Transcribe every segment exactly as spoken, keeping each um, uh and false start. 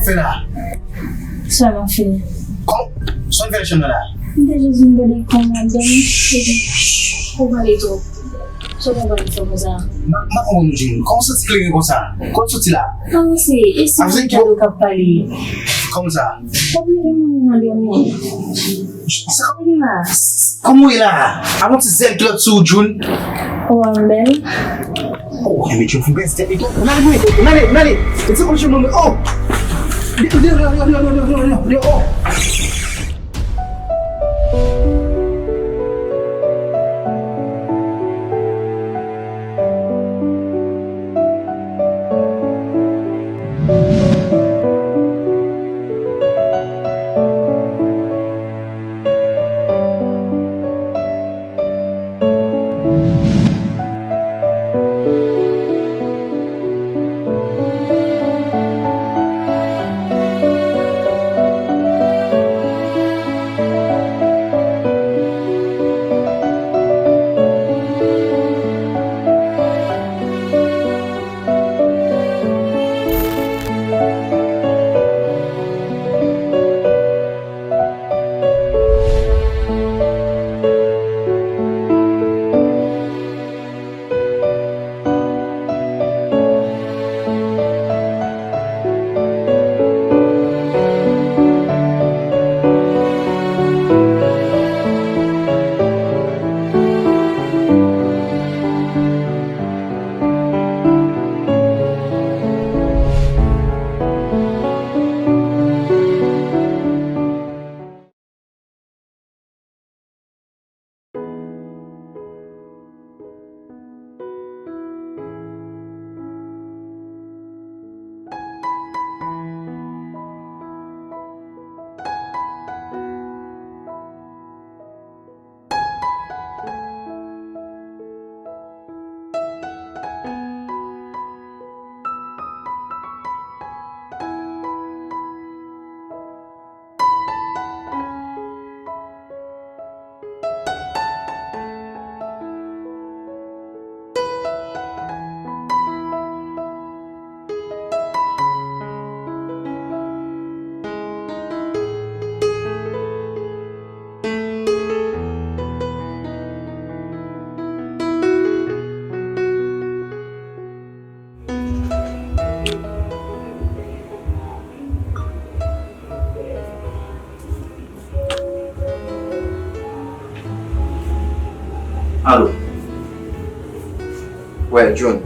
Fè la. Sa m ap fè? Kòman? Sa w fè nan chanm nan la? M te jis vin gade kòman w dòmi, epi ou pale twòp. Sa w pale twòp konsa? M pa, m pa konprann ou, Jim. Kòman w santi kleren konsa? Kote w soti la? Avanse, e si m gade w k ap pale? Kòman sa? W ap leve moun nan dòmi. Sa w gen la? Kòman w ye la? Avan ti zèl kilòt sou ou, June. Ou wè m bèl? Oh, enben, June fin pèdi tèt li tou. N ale, June, n ale, n ale. E ti konn June, oh! Li, li, oh! Alo. Wè, June.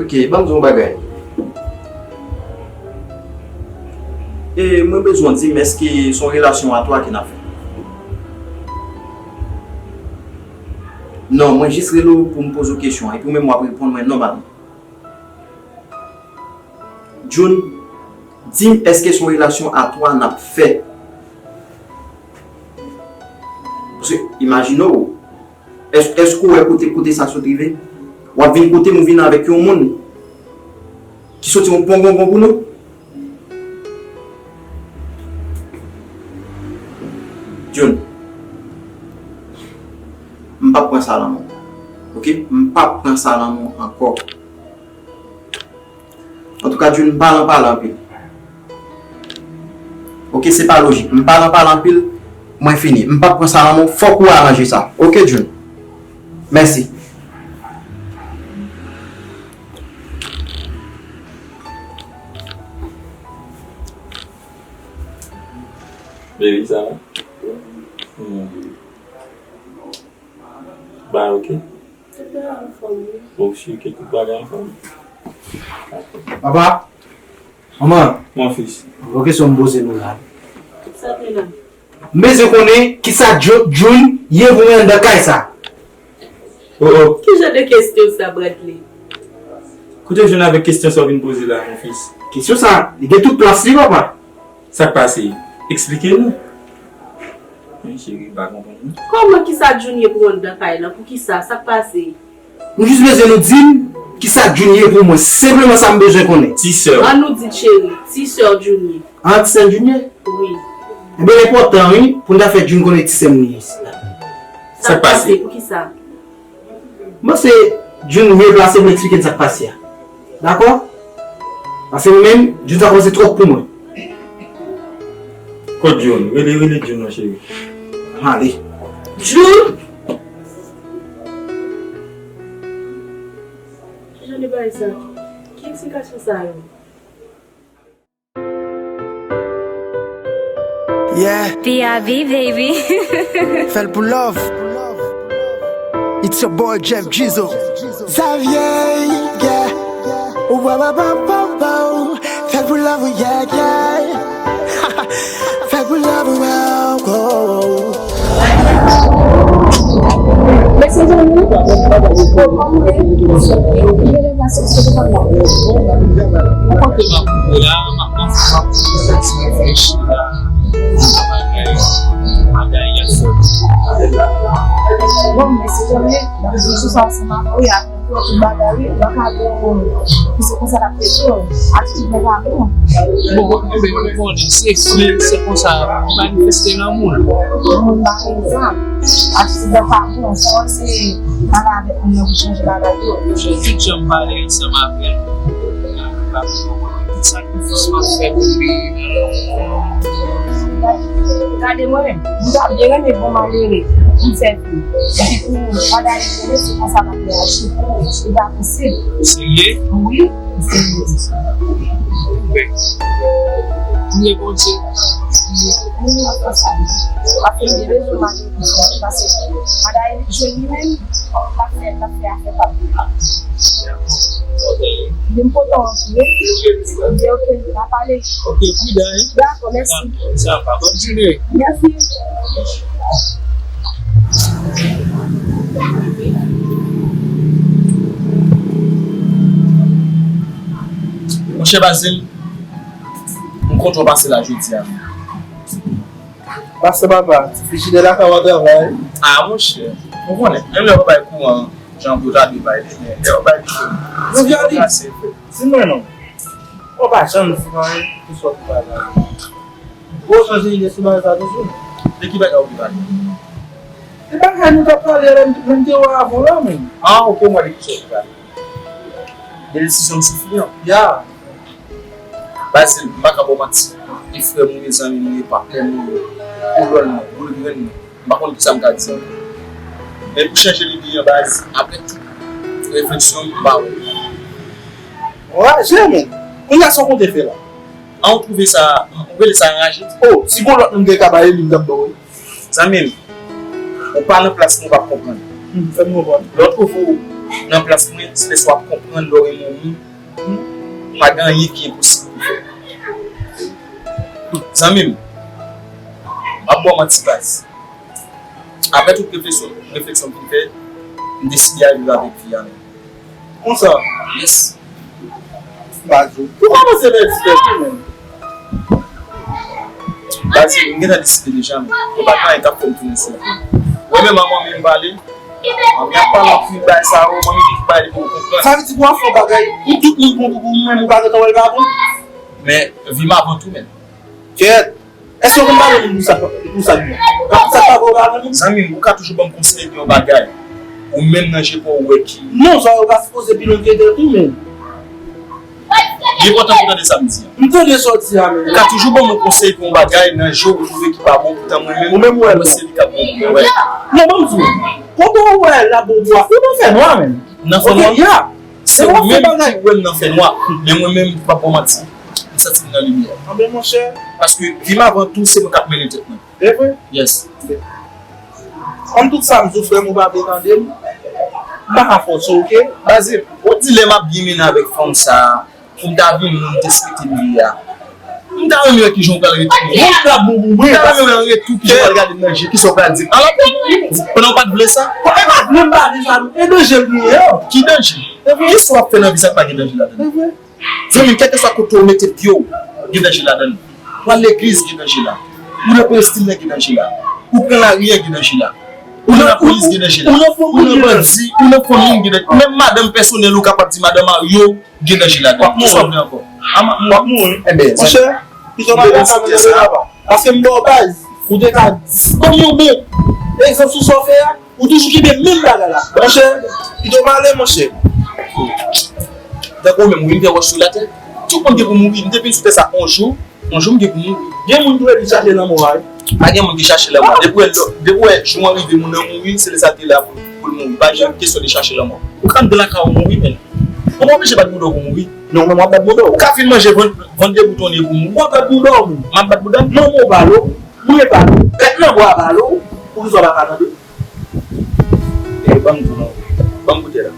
Ok, ban m di w yon bagay. E mwen bezwen w di m, èske se yon relasyon a twa ke n ap fè? Non, mwen jis rele w pou m poze w kesyon an, epi w menm w ap reponn mwen nòmalman. June, di m, èske se yon relasyon a twa n ap fè? Paske, imajine w, èske, èske w wè kote, kote sa sot rive? W ap vin kote m, ou vin avèk yon moun ki soti yon pongongon pou nou? June, m p ap pran sa nan men w. Ok? M p ap pran sa nan men w ankò. Antouka, June, m pa nan pale anpil. Ok, se pa lojik. M pa nan pale anpil. Mwen fini. M p ap pran sa nan men w. Fòk ou aranje sa. Ok, June? Mèsi. Baby, sa va? Hmm. Ba, ok. Tout bagay anfòm, wi. Ou si ke tout bagay anfòm? Papa, manman. Mon fils. Bon kesyon m poze nou la. Sa te la. M bezwen konnen kisa June ye pou mwen anndan kay sa. Oh, oh. Ki jan de kesyon sa, Bradley? Kote w jwenn avèk kesyon sa w vin poze la, mon fils? Kesyon sa, li gen tout plas li, papa. Sa k pase? Eksplike nou. Men cheri, m pa konprann non. Kòman, kisa June ye pou anndan kay lan? Poukisa? Sa k pase? Nou jis bezwen nou di m kisa June ye pou mwen. Senpleman sa m bezwen konnen. Ti sè w. An nou di cheri, ti sè June ye. An ti sè June ye? Wi. Enben, l enpòtan, wi, pou n ta fè June konnen ti sè m li ye isi la. Sa k pase? Poukisa? M panse June mye plase pou l eksplike n sa k pase a. Dakò? Paske mwen menm, June sa kòmanse twòp pou mwen. Kot June? Rele, rele June non, cheri. Ann ale. June! Ki jan de bagay sa? Ki eksplikasyon sa yo? Yeah. P I V, baby. Fè l pou love. It's your boy Jeff Gizo. Xavier, yeah. Wow, wow, wow, wow, wow. Fè l pou love, yeah, yeah. Fè l pou love, wow, wow. Bon, mesye Johnny, m ap di sou sa ansanm avè w, y a tout bagay, wi, m pa ka di w, se konsa l ap fèt, atitid mwen pa bon. Bon, men ou konnen, se, se, se konsa, manifeste lanmou l. Moun pa konn sa. Atitid mwen pa bon, sa se pale avèk moun nan pou chanje bagay yo. Tout jan m pale ansanm avè l, tout sakrifis m ap fè pou peyi m. Gade mwen, m ta byen renmen bon malere pou m sèvi. Epi pou pandan li rele, se konsa m ap reyaji pou li pa posib. Ou serye? Wi, m serye. Oke. Priye Bondye. Wi, m ap fè sa. Paske m te bezwen malere pou sa. Paske pandan li jwenn li menm, l ap fè, l ap fè afè pa l. Vin pote w antre. Vin pote w antre. N a pale. Ok, pridan, hein? Dakò, mèsi. Dakò, sa va. Bonne journée. Mèsi. Monchè Bazil, m kontan w pase la jodi a. Pastè papa, ti frijidè la ka wè travay. Ah, monchè, ou konnen, menm lè yo pa bay kouran, jan pou ta dwe bay li, men lè yo bay li, yo vin kase. Di mwen non, ou pa janm di mwen anyen sou sòt ou pa la. Ou chanje ide sou bagay sa toujou? De ki bagay ou vle pale? De bagay nou t ap pale lè m te wè avan la, menm. Ah, ok, mwen de ki sòt ou pale. De desizyon m sou fi an. Ya. Bazil, m pa ka ba w manti. E frè m ou ye, zanmi m ou ye, patnè m ou ye, kolòn mwen, boul grenn mwen. M pa konn kisa m ka di ankò. Men pou chanje lide an baz, apre tout refleksyon m, m pa wè. Anraje, men. Kounye a sa w konte fè la? An ou twouve sa, ou rele sa anraje? Oh, si gon lòt moun gen ka ba li, m t ap ba w li. Zanmi m, ou pa nan plas mwen, ou p ap konprann. Hmm, fè m konprann. Lè w twouve w nan plas mwen, se lè sa w ap konprann lè w renmen yon moun. Pa gen anyen ki enposib pou fè. Zanmi m, m ap ba w manti baz. Apre tout refleksyon, refleksyon m fin fè, m deside al viv avèk fi a menm. Konsa? Yes. Baz ou. Ou kòmanse pèdi tèt ou menm. Baz, m gentan deside deja, men. Ou pa gen anyen k ap fè m tounen sou ou. Ou menm, manmi m pale. Manmi ap pale anpil bagay sa yo, manmi di ki bagay li poko konprann. Sa vle di pou w ap fè yon bagay, pou tout moun konn ou, ou menm ou pa gentan wè l pa bon? Men, vi m avan tou, menm. Kèt! Èske w konn pale moun pou sa, pou sa di? Sa pa bon, pa bon moun? Zanmi m, ou ka toujou ban m konsèy de yon bagay. Ou menm nan je pa w ou wè ki. Non, sa yo pa sipoze pi lwen ke tèt ou menm. Li enpòtan pou w tande sa m di an. M tande sa w di a menm. Ou ka toujou ban m yon konsèy pou yon bagay nan je w ou twouve ki pa bon, poutan mwen menm, ou menm ou wè l bon. Mwen se li k ap bon pou mwen, wè. Non, ban m di w. Kote w wè l ap bon pou ou a, ou nan fènwa menm. Nan fènwa? Ok, ya. Se ou menm ki wè m nan fènwa, men mwen menm m p ap ba w manti, m santi m nan limyè. Anben monchè. Paske vi m avan tou se mwen k ap mennen tèt mwen. E vre? Yes. Kòm tout sa m di w frè m ou pa vle tande m, m pa ka fòse w, ok? Bazil, ou di lè m ap byen mennen avèk fanm sa a, pou m ta vin moun m te swete m ye a. M ta renmen wè kijan w pral retounen. Moun k ap bon pou mwen. M ta renmen wè an retou kijan w pral gade m nan je, kisa w pral di m. Alò, pandan w pa t vle sa? Bon, e pa vle m pa vle sa, non. E danje l genyen an. Ki danje? Kisa w ap fè nan vi sa k pa gen danje ladan l? Zanmi m, kèlkeswa kote w mete pye w, gen danje ladan l. Ou al legliz, gen danje la. Ou nan peristil la, gen danje la. Ou pran lari a, gen danje la. Ou nan lapolis, gen danje la. Ou nan bandi, ou nan fanmi, gen danje. Menm madanm pèsonèl ou kapab di madanm Mario, gen danje ladan. Kisa w vle ankò? W ap mouri. Enben, monchè, pito madanm sa mete se laba. Paske m ba w baz, ou te ka di, ban m yon bon egzanp sou sa w fè a. Ou toujou kenbe menm bagay la. Monchè, pito m ale, monchè. Tankou ou menm, ou vin fè wòch sou latè. Tout moun gen pou mouri. M te vin sou tè sa yon jou. Yon jou m gen pou mouri. Gen moun ki redi chache lanmò a, wi. Pa gen moun ki chache lanmò. Depi w wè, depi w wè jou an rive, moun nan mouri, se lè sa l te la pou, pou l mouri. Pa gen kesyon de chache lanmò. Ou ka anndan lakay ou mouri, men. Ou pa oblije bat bouda w pou mouri. Non, men w ap bat bouda w. Ou ka fin manje vant, vant deboutonnen pou mouri. W ap bat bouda w, men. M ap bat bouda m. Non, men w balo. Mouye balo. Gad nan bwa balo. Pou ki sa w pa ka tande. Eh, ban m di w non. Ban m koute la.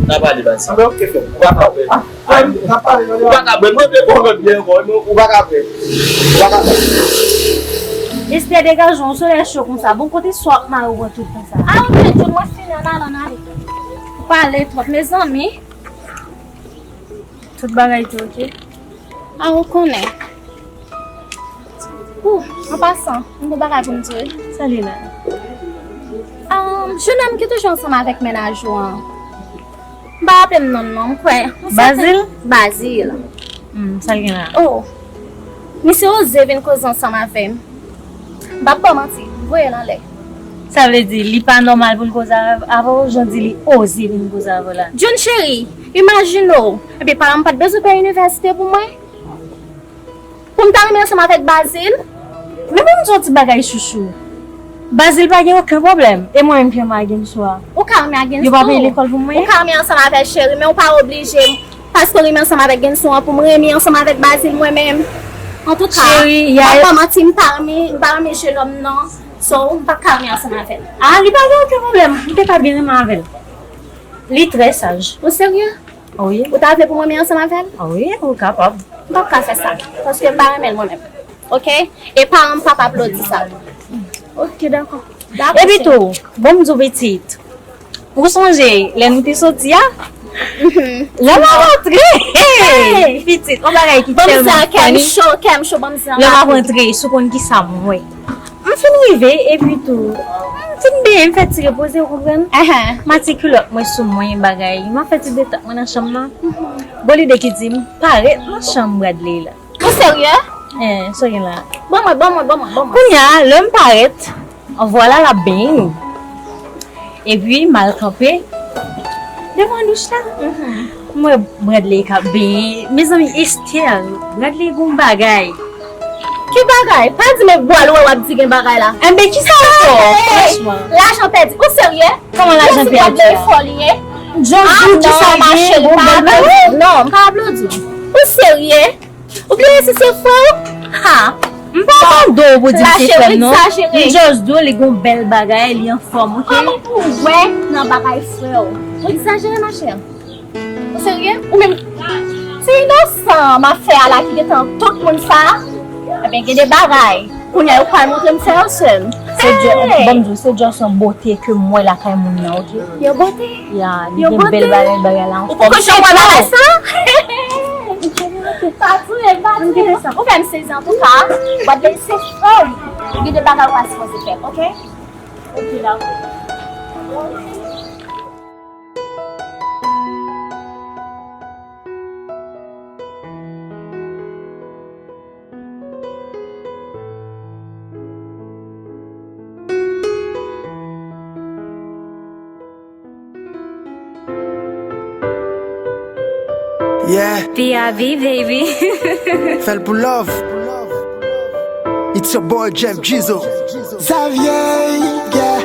N a pale baz. Anben, ok, frè m. Ou pa ka bwè. Ah, frè m, n ap pale, tande. Ou pa ka bwè. Mwen vle bon lòt byen ankò, men ou pa ka bwè. Ou pa ka bwè. Esther, degaje w, solèy cho konsa. Bon, kote swa ap mare w pran tout konsa? Ah, ok, John, mwen fini, ann ale, ann ale. Ou pale twòp, mezanmi. Tout bagay te ok? A, ou konnen. Ou, an pasan, m gon bagay pou m di w, wi. Sa li la? Ahn, jennonm ki toujou ansanm avèk mennaj ou an. M pa raple m non l non, m kwè. Bazil? Bazil. Hmm, sa l gen la? Oh. Misye oze vin koze ansanm avè m. M p ap ba w manti, m voye l anlè. Sa vle di, li pa nòmal pou l koze avè, avè w, jan w di li oze vin koze avè w la? June cheri, imajine w, epi paran m pa t bezwen peye inivèsite pou mwen? Pou m ta renmen ansanm avèk Bazil? Men ban m di w yon ti bagay, chouchou. Bazil pa gen okenn pwoblèm. E mwen menm ki renmen Agenso a? Ou ka renmen Agenso. Yo pa peye lekòl pou mwen? Ou ka renmen ansanm avè l, cheri, men ou pa oblije. Paske w renmen ansanm avèk Genson an, pou m renmen ansanm avèk Bazil mwen menm. Antouka, cheri, m ap pa manti, m pa renmen, m pa renmen jennonm nan. So, m p ap ka renmen ansanm avè l. Ah, li pa gen okenn pwoblèm. M te ka byen renmen avè l. Li trè saj. Ou serye? Wi. Ou ta vle pou m renmen ansanm avè l? Wi, ou kapab. M p ap ka fè sa. Paske m pa renmen l mwen menm. Oke? E paran m p ap aplodi sa. Oke, dakò. Dakò, epi tou, ban m di w pitit. Ou sonje lè nou te soti a? Lè m ap antre, hey! Pitit, yon bagay ki tèlman funny. Kè m cho, kè m cho, ban m zan. Lè m ap antre, si w konn kisa m wè. M fin rive, epi tou, m fin benyen, m fè ti repoze, ou konprann? M ati kilòt mwen sou mwen, bagay. M ap fè ti detant mwen nan chanm nan. Gon lide ki di m parèt nan chanm Bradley la. Ou serye? Eh, sa w gen la? Ban mwen, ban mwen, ban mwen, ban mwen. Kounye a, lè m parèt, vwala l ap benyen. Epi, m al kanpe devan douch la. M wè Bradley k ap benyen. Mezanmi, Esther, Bradley gon bagay. Ki bagay? Pa di m e bwal ou wè w ap di gen bagay la. Enben, kisa w fè w, franchman? Lajan pèdi. Ou serye? Kòman lajan pèdi a? Bradley fò li ye. Just di w kisa gen, gon bèl bagay. Non, m pa aplodi w. Ou serye? Ou bliye si se frè w? Ha! M pa mande w pou di m se frè m non. M just di w li gon bèl bagay, li anfòm, oke? Kòman pou w wè nan bagay frè w? Ou egzajere, machè. Ou serye? Ou menm, se inosan m ap fè a la ki gentan tout moun sa. Ebyen, gen de bagay. Kounye a, yo pral montre m fè yo sèl. Se just, ban m di w, se just yon bote ke m wè lakay moun nan, oke? Yon bote? Ya, li gen bèl bagay, bagay la anfòm. Ou poko janm wè bagay sa? Pa touye m, pa touye m. Ou fè m sezi antouka. Bradley se frè w li. Gen de bagay ou pa sipoze fè, oke? Oke, dakò. Yeah. P I V, baby. Fè l pou love. It's your boy Jeff Jeezo. Xavier, yeah.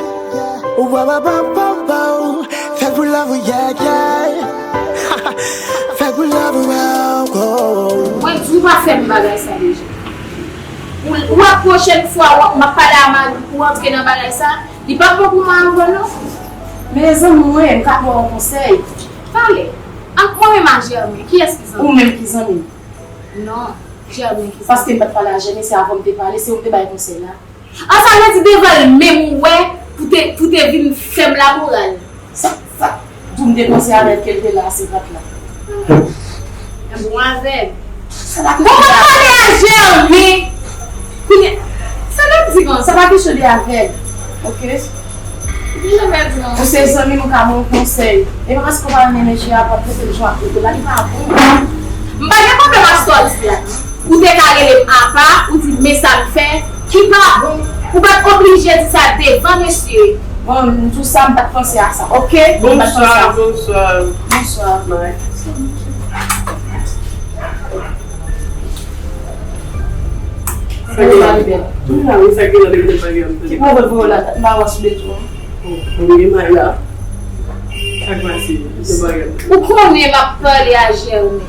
Wow, wow, wow, wow, wow. Fè l pou love, yeah, yeah. Fè l pou love, wow, wow. Mwen di w pa fè m bagay sa deja. Ou, ou wè pwochèn fwa w ap, m ap pale a mari w pou w antre nan bagay sa, li p ap bon pou mari w non. Mezanmi, mwen, m ka ba w yon konsèy. Pale. Ak mwen menm a Germain, kiyès ki zanmi? Ou menm ki zanmi m? Non, Germain ki zanmi. Paske m pa t pale a Germain, se avè w m te pale, se ou m te bay konsèy la. An, sa vle di devan l menm ou wè pou te, pou te vin fè m lamoral. Sa, sa, pou m te panse avè l ke l te la a senkat la. Bon avè l. Sa pa kesyon de avè l. Bon, pale a Germain. Kounye, sa n ap di konsa? Sa pa kesyon de avè l. Oke? Ou te janm pèdi nan. Ou se zanmi m, ou ka ban yon konsèy. E pa paske w pa renmen mesye a, w ap pote l jan w ap pote l la, li pa bon. M pa gen pwoblèm ak story sila. Ou te ka rele m apa, ou di m men sa m fè ki pa bon. Ou pa t oblije di sa devan mesye. Bon, m di w sa, m pa t panse a sa, oke? M pa t panse a sa. Bonswa, bonswa. Bonswa. Bye. Ou pa bèl. Ou la, wi, sa gen nan depi de bagay m tande. Ki pwovèb voye w la, m pa wè sou de tou. Bon, gen may la. Sa k pase? De bagay m tande. Ou konnen m ap pale a Jèmi.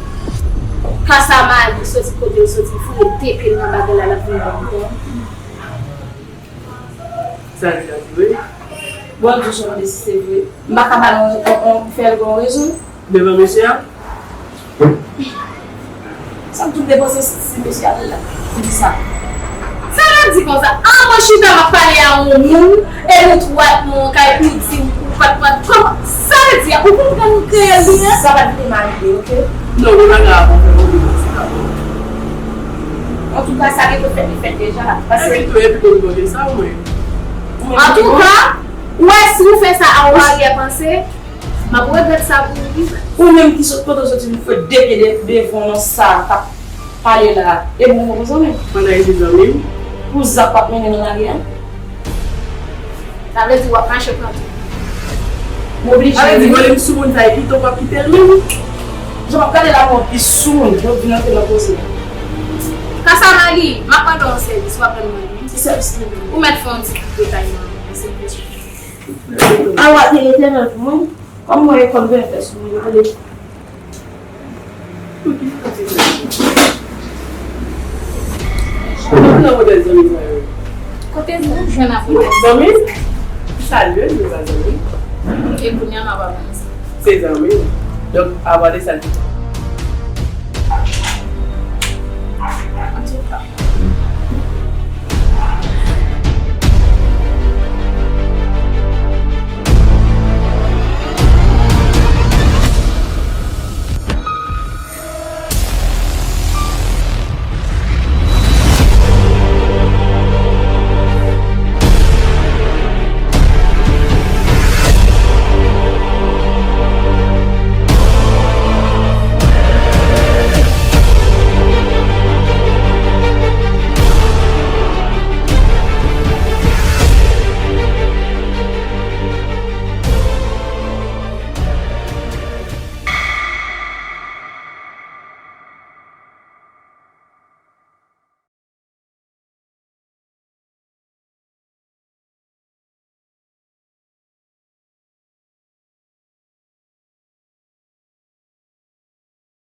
Kasa Mali soti kote l soti, foure de pye l nan bagay la, l ap vin ban m kò. Sa l di a vre? Bon, l toujou mande si se vre. M pa ka ba l yon, yon, yon, fè l gen yon rezon. Devan mesye a? Sa m tout depanse si, si mesye a la. Li di sa. Sa vle di konsa, an mwen chita m ap pale a yon moun, e nou twa nou an kay pou di ou pa t pran kòb. Sa vle di a, ou konprann kreyòl li an? Sa pa t vin mal li, oke? Non, ou pa ka ap fè yon moun konsa. Antouka, sa gen pou fèt, li fèt deja. Paske epi tou, epi tou, nou gen sa, mwen. Antouka, ou wè si ou fè sa a, ou aryè panse, m ap regrèt sa pou ou pi tard. Ou menm ki sot kote w soti, vin fè de pye de, devan nan sa k ap pale la. E bon, bon, zanmi. Pandan e se zanmi m. Pou zak w ap mennen nan lari a. Sa vle di w ap mache pran tou. M oblije. Sa vle di vòlè m sou moun sa e pito w ap kite l menm. Jan m ap gade la, m ap pi sou moun, yo vin antre nan koze. Kasa Mali, m ap mande w yon sèvis, w ap rann mwen li. Ki sèvis li menm? Ou mèt fè yon ti detay nan, nan sèvis. Awa, te etènèl pou mwen. Kòm mwen ekòl vin fè sou mwen, yo vle. Kote zanmi sa yo? Kote zanmi? Zanmi? Salye l, se pa zanmi. E kounye a m ap avanse. Se zanmi. Donk, avan de sa, l te